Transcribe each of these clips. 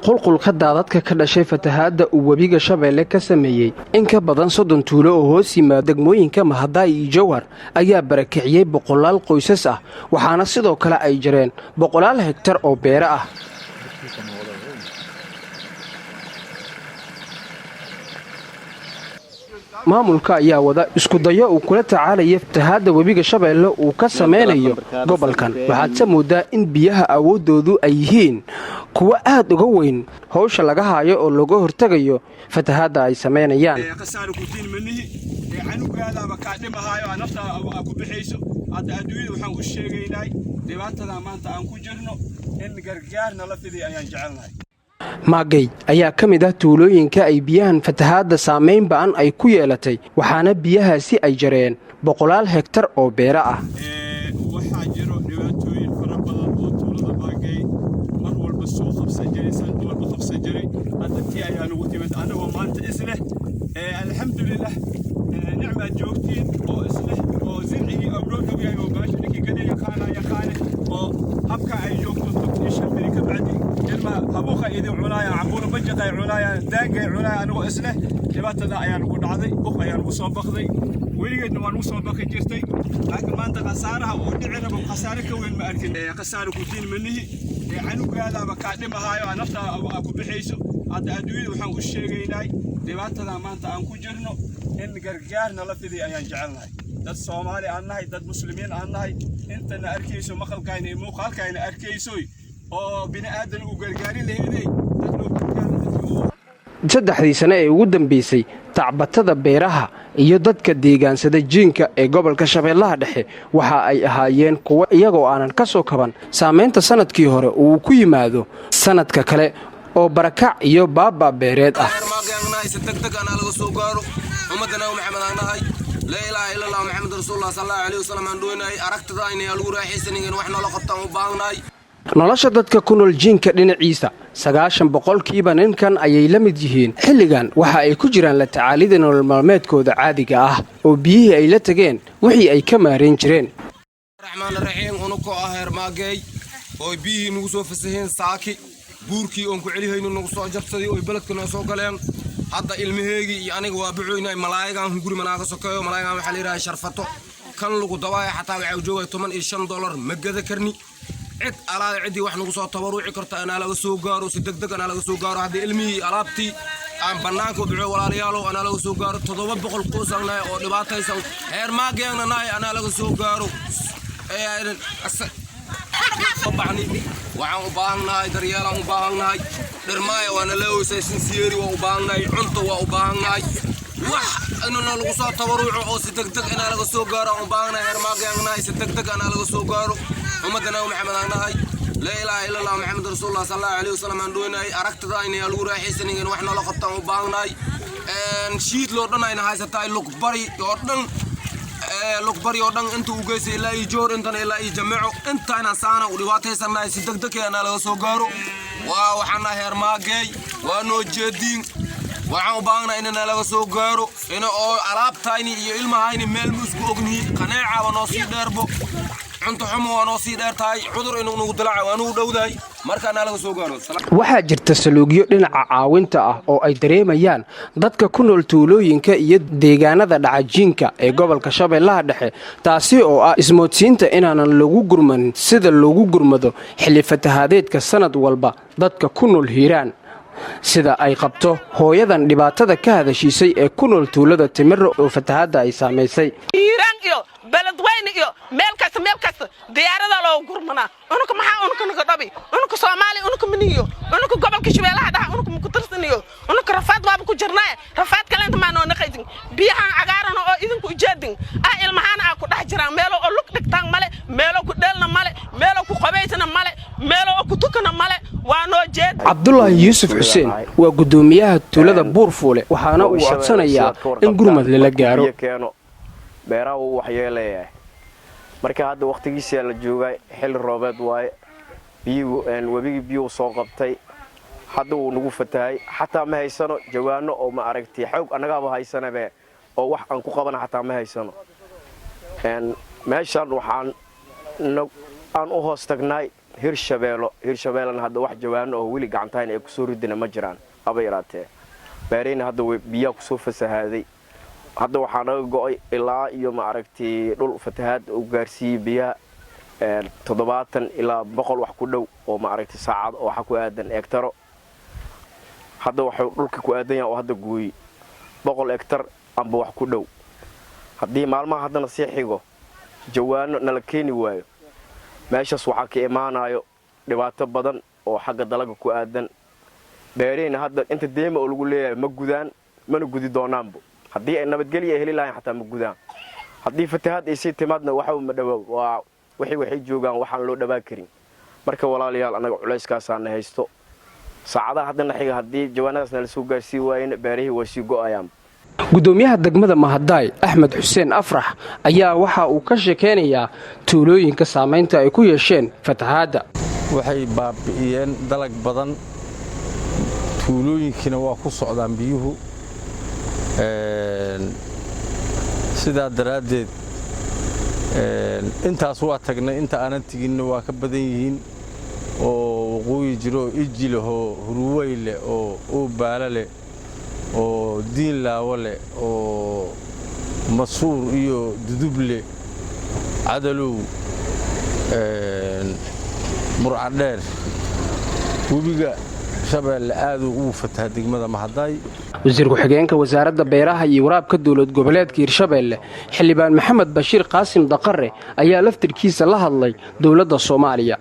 Qulqulka daadadka ka dhashay fatahaadda uu Webiga Shabeelle ka sameeyey in ka badan 30 tuulo oo hoos yimaada degmooyinka Mahadaay iyo Jowhar ayaa barakiciyey boqolaal qoysas ah, waxaana sidoo kale ay jareen boqolaal hegtar oo beero ah. Maamulka ayaa wada iskudayo uu kula tacaalaya fatahaadda Webiga Shabeelle uu ka sameynayo gobolkan. Waxaadse moodaa in biyaha awooddoodu ay yihiin kuwo aad uga weyn howsha laga haayo oo looga hortegayo fatahaadda ay samaynayaan. Khasaaro kutiin manihi canugaadaaba kaa dhimahaayo, aa nafta aa ku bixayso. Hadda adduunyada waxaan u sheegaynay dhibaatada maanta aan ku jirno in gargaar nala fidiy ayaan jecelnahay. Maagay ayaa ka mid ah tuulooyinka ay biyahan fatahaadda saamayn ba'an ay ku yeelatay, waxaana biyahaasi ay jareen boqolaal hegtar oo beero ah. Waxaa jiro dhibaatooyin fara badan oo tuulada Maagay mar walba soo qabsan jiray, sanad walba qabsan jiray. Hadda tii ayaa nagu timid annagoo maanta isleh alxamdulilah, nicmaad joogtiin, oo isleh oo zircigii oo loo dhow yahay oo baasha ninkii gada yaqaana yaqaane oo habka ay joogto 15 beri ka bacdi ilma habuuqa idin cunaayaan, cambuula bajaqay cunaayaan, daangay cunaayaan, anagoo isleh dhibaatada ayaa nagu dhacday. Buq ayaa nagu soo baqday, weligeedna waa nagu soo baqi jirtay, laakiin maanta khasaaraha uu dhici rabo khasaare ka weyn ma arkin. Khasaaro kutiin manihi canugaadaaba kaa dhimahaayo, aa nafta aa ku bixayso. Hadda adduunyada waxaan u sheegaynay dhibaatada maanta aan ku jirno in gargaar nala fidiy ayaan jecelnahay. Dad Soomaali aan nahay, dad Muslimiin aan nahay, intana arkayso maqalkayna iyo muuqaalkayna arkaysoy oo bini aadan uu gargaari laheeday dad loo gargaara dadka uu Saddexdii sane ee ugu dambaysay, tacbatada beeraha iyo dadka deegaansada jiinka ee gobolka Shabeellaha Dhexe waxa ay ahaayeen kuwo iyagoo aanan ka soo kaban saamaynta sannadkii hore uu ku yimaado sannadka kale oo barakac iyo baaba beereed ah. Si degdeg anaa laga soo gaaro. Ummadda Nabi Maxamed aan nahay, laa ilaaha illa Allah, Maxamed rasuulullah sal Allahu alayhi wasalam aan dhoonahay. Aragtida aynaya lagu raaxaysanin in wax noola qabtaan u baahannahay. Nolosha dadka ku nool jiinka dhinaciisa, 90% ninkan ayay la mid yihiin. Xilligan waxa ay ku jiraan la tacaalida nolol maalmeedkooda caadiga ah oo biyihii ay la tageen wixii ay ka maarayn jireen. Raxmaan raxiim, unukoo ah heer Maageey oo biyihii nagu soo fasaheen saaki, buurkii oon ku celihayno nagu soo jabsaday oy beledka noo soo galeen. Hadda ilmaheygii iyo aniga waa bacoynay. Malaayigan hunguri manaaga sokeeyo. Malaayigan waxaa la yidhaha sharfato kan lagu dabaaya, xataa waxaa joogaya $15, ma gada karni. Cid alaada ciddii wax nagu soo tabaruuci karta anaa laga soo gaaro, si degdeg anaa laga soo gaaro. Haddii ilmihii alaabtii aan bannaanka u bixiyo, walaalayaalow, anaa laga soo gaaro. 700 qoysaan nahay oo dhibaataysan, heer Maageegna nahay, anaa laga soo gaaro. Baxni waxaan u baahannahay, daryeelaan u baahannahay. Dhirmaaya waana leeweysay, sinsiyeeri waa u baahannahay, cunto waa u baahannahay, wax inuna lagu soo tabaruuco oo si degdeg inaa laga soo gaaro aan u baahannahay. Heer Maageegnahay, si degdeg anaa laga soo gaaro. Ummadda Nabi Maxamed aan nahay, laa ilaaha illa Allah, Maxamed rasuulullah sal Allahu alayhi wasalam aan dhoonahay. Aragtida aynaya lagu raaxaysanin in wax noola qabtaan u baahannahay. Shiid loo dhan ayna haysatahay, Lugbari oo dhan, Lugbari oo dhan inta uu geysay ilaa iyo Joor, intana ilaa iyo Jameeco, intayna saana u dhibaataysannahay. Si degdeg anaa laga soo gaaro. Waa waxaan nahay heer Maageey, waa noo jeediin. Waxaan u baahannahay inana laga soo gaaro ina oo alaabtayni iyo ilmahayni meel ma isku ognihi. Qaneecaaba noo sii dheerbo, cunto xumo waa noo sii dheer tahay, cudur inuu nagu dilaaca waa nugu dhowdahay. Marka anaa laga soo gaaro. Waxaa jirta saluugyo dhinaca caawinta ah oo ay dareemayaan dadka ku nool tuulooyinka iyo deegaanada dhacajiinka ee gobolka Shabeellaha Dhexe, taasi oo ah ismoodsiinta inaanan lagu gurmanin sida loogu gurmado xilli fatahaadeedka sanad walba dadka ku nool Hiiraan, sida ay qabto hooyadan dhibaatada ka hadashiisay ee ku nool tuulada Timiro oo fatahaadda ay saamaysay. Hiiraan iyo Beledweyne iyo meel kasta, meel kasta diyaarada loo gurmanaa. Unuka maxaa unuka naga dhabi? Unuka Soomaaliya unuka miniyo, unuka gobolka Shabeellaha Dhaxa unuka maku tirsaniyo. Unuka rafaad waaba ku jirnaa, rafaad kaleenta maa noo naqaysin. Biyahan cagaaran oo idinku ujeedin ah ilmahaana aa ku dhex jiraan, meelo oo lug dhigtaan male, meelo ku dheelna male, meelo ku qabaysana male, meelo oo ku tukana male. Waa noo jeed. Cabdulaahi Yuusuf Xuseen waa guddoomiyaha tuulada Buurfuule, waxaana uu codsanayaa in gurmad lala gaaro. Keeno beeraha uu waxyeeleeyahay. Marka hadda wakhtigiisa la joogaa, xilli roobeed waaye. Biyuhu webigii biyuhu soo qabtay, hadda wuu nagu fatahay. Xataa ma haysano jawaano oo ma aragtay xoog annagaaba haysanabe oo wax aan ku qabana xataa ma haysano. Meeshan waxaan aan u hoos tagnay. Hirshabeelo. Hirshabeelana hadda wax jawaano oo weli gacantahayn ay kusoo ridina ma jiraan aba yaraatee. Beerihina hadda biyaha kusoo fasahaaday. Hadda waxaa naga go'ay ilaa iyo, ma aragtay, dhul fatahaad uu gaarsiiyey biyaha 70 ilaa 100 wax ku dhow oo, ma aragtay, saacad oo waxa ku aadan egtaro. Hadda waxuu dhulka ku aadan yahay oo hadda gooyey 100 egtar amba wax ku dhow. Haddii maalmaha haddana sii xigo jawaano nala keeni waayo, meeshaas waxaa ka imaanayo dhibaato badan oo xagga dalaga ku aadan. Beerihina hadda inta deema oo lagu leeyahay ma gudaan, mana gudi doonaanbo. Haddii ay nabadgelya ay heli lahayn xataa ma gudaan. Haddii fatahaad ay sii timaadna waxba ma dhawa, waa wixii waxay joogaan waxaan loo dhawaan karin. Marka walaalayaal, annaga culayskaasaana haysto. Saacadaha haddana xiga haddii jawaanadaas nala soo gaarsii waayena, beerihii way sii go'ayaan. Gudoomiyaha degmada Mahadaay, Axmed Xuseen Afrax, ayaa waxa uu ka sheekeynayaa tuulooyinka saamaynta ay ku yeesheen fatahaadda. Waxay baabi'iyeen dalag badan, tuulooyinkiina waa ku socdaan biyuhu. Sidaa daraaddeed intaas waa tagnay, inta aanan teginna waa ka badan yihiin oo waqooyi jiro oo Iji leh oo Huruwey leh oo Oobaala leh oo Diinlaawo leh oo Masuur iyo Duduble, Cadalow, Burcadheer. Webiga Shabeelle aaduu ugu fataha degmada Mahadaay. Wasiir ku-xigeenka wasaaradda beeraha iyo waraabka dowlad goboleedka Hirshabeelle, Xildhibaan Maxamed Bashiir Qaasim Daqare, ayaa laftirkiisa la hadlay dowladda Soomaaliya.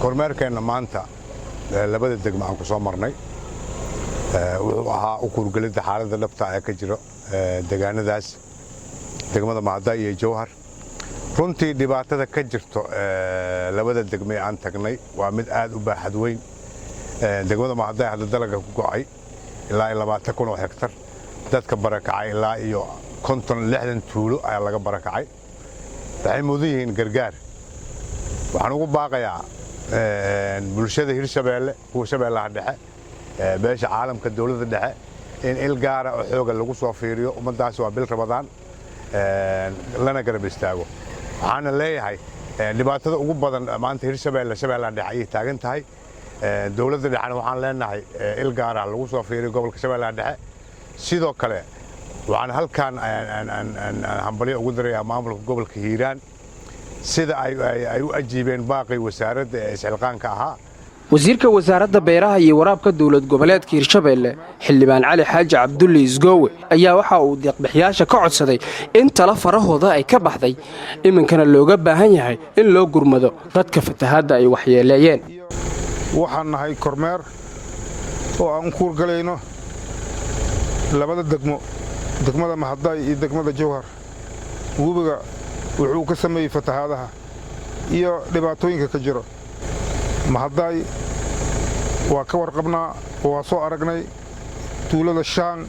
Kormeerkeenna maanta labada degmo aan ku soo marnay wuxuu ahaa u kuurgelidda xaaladda dhabta ee ka jiro deegaanadaas, degmada Mahadaay iyo Jowhar. Runtii dhibaatada ka jirto labada degmo ee aan tagnay waa mid aad u baaxad weyn. Degmada Mahadaay hadda dalaga ku go'ay ilaa iyo 20,000 oo hektar, dadka barakacay ilaa iyo 50, 60 tuulo ayaa laga barakacay. Waxay mudan yihiin gargaar. Waxaan ugu baaqayaa bulshada Hirshabeelle, kuwa Shabeellaha Dhexe, beesha caalamka, dowladda dhexe in il gaara oo xooga lagu soo fiiriyo ummaddaas. Waa bil Ramadaan, lana garab istaago. Waxaana leeyahay dhibaatada ugu badan maanta Hirshabeelle, Shabeellaha Dhexe ayay taagan tahay. Dowladda dhexena waxaan leenahay il gaara lagu soo fiiriyo gobolka Shabeellaha Dhexe. Sidoo kale waxaan halkan hambalyo ugu dirayaa maamulka gobolka Hiiraan sida ay u ajiibeen baaqii wasaaradda ee isxilqaanka ahaa. Wasiirka wasaaradda beeraha iyo waraabka dowlad goboleedka Hirshabeelle, Xildhibaan Cali Xaaji Cabdulle Isgoowe, ayaa waxa uu deeqbixiyaasha ka codsaday in tala farahooda ay ka baxday, iminkana looga baahan yahay in loo gurmado dadka fatahaadda ay waxyeeleeyeen. Waxaan nahay kormeer oo aan u kuurgalayno labada degmo, degmada Mahadaay iyo degmada Jowhar, webiga wuxuu ka sameeyey fatahaadaha iyo dhibaatooyinka ka jiro. Mahadaay waa ka warqabnaa, waa soo aragnay tuulada Shaang,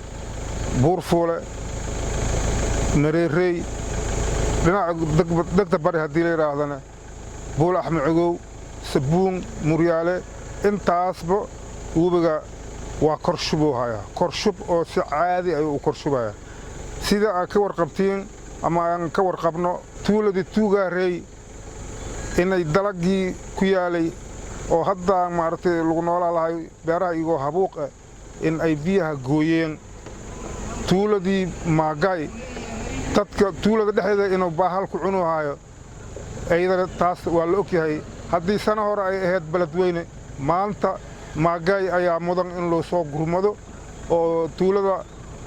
Buurfuule, Mareerey. Dhinaca degta bari haddii la yidhaahdana, Buul Axmed Cogow, Sabuun, Muryaale, intaasba webiga waa kor shubuu hayaa, kor shub oo si caadi ayuu u kor shubayaa. Sida aad ka warqabtiin ama aan ka warqabno, tuuladii Tuugaareey inay dalaggii ku yaalay oo hadda, maaragtay, lagu noolaa lahay beeraha iyagoo habuuq ah in ay biyaha gooyeen. Tuuladii Maagaay, dadka tuulada dhexdeeda inuu baahal ku cunu haayo, iyadana taas waa la og yahay. Haddii sano hore ay ahayd Beledweyne, maanta Maagaay ayaa mudan in loo soo gurmado oo tuulada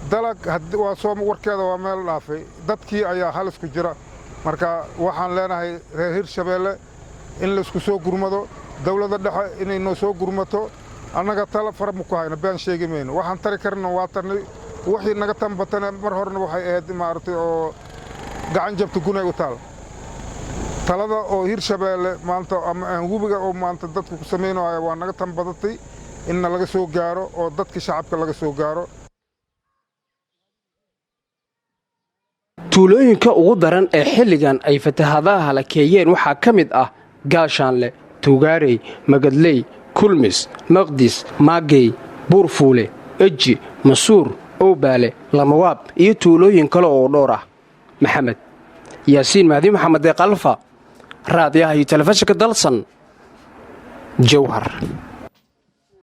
dalag waa soo warkeeda waa meel dhaafay, dadkii ayaa halis ku jira. Marka waxaan leenahay reer Hirshabeelle in laysku soo gurmado, dawladda dhexe inay noo soo gurmato. Annaga tala fara ma ku hayno, been sheegi mayno. Waxaan tari karna waa tarnay, wixii naga tanbatana mar horena waxay ahayd, maaragtay, oo gacan jabta gunay u taal. Talada oo Hirshabeelle maanta ama aan webiga oo maanta dadku ku samaynayo waa naga tanbadatay, inna laga soo gaaro oo dadka shacabka laga soo gaaro. Tuulooyinka ugu daran ee xilligan ay fatahaadaha halakeeyeen waxaa ka mid ah Gaashaanle, Tuugaarey, Magadley, Kulmis, Maqdis, Maagey, Buurfuule, Eji, Masuur, Owbaale, Lamawaab iyo tuulooyin kale oo dhowr ah. Maxamed Yaasiin Mahdi Maxamed Deeqalfa, raadiyaha iyo telefishinka Dalsan, Jowhar.